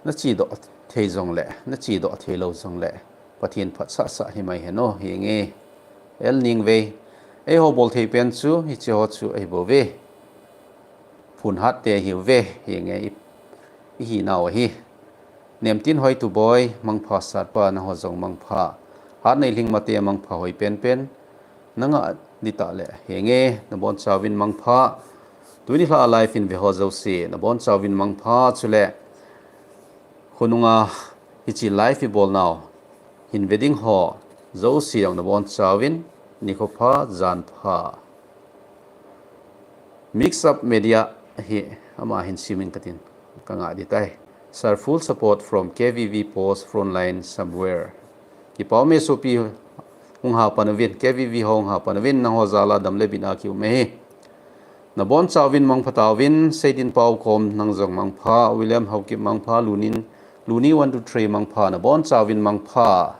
Na chi do thei jong le, na chi do thei lo jong le. Pathian phat sa sa hi mai he no, hi nge. El ning ve. Ei ho bol thei pen chu, hi chi ho chu ei bo ve. Phun hat te hi ve, hi nge i, i hi nau hi. Nem tin hoi tu boi, mangpha sir pa na ho jong mangpha. Hat nei hling mate mangpha hoi pen pen. Na nga di ta le, hi nge, na bon chauvin mangpha. Tuni hla live in ve ho jo si, na bon chauvin mangpha chu le. Khonunga hi chi live i bol nau. Hin ve ding ho, jo si jong na bon chauvin, ni kho pha, jan pha. Mix Up Media hi ama hin simin katin ka nga di tai. Sir, full support from K V V post frontline somewhere. Kipau me sopi hung ha pan uvin, K V V hung ha pan uvin, nang ho jal a dam le bin a ki um e hi. Na bon chauvin mangpha tauvin, Seidin Pau kom nang jong mangpha, William Haokip mangpha, Lunin, Luni one two three mangpha, na bon chauvin mangpha.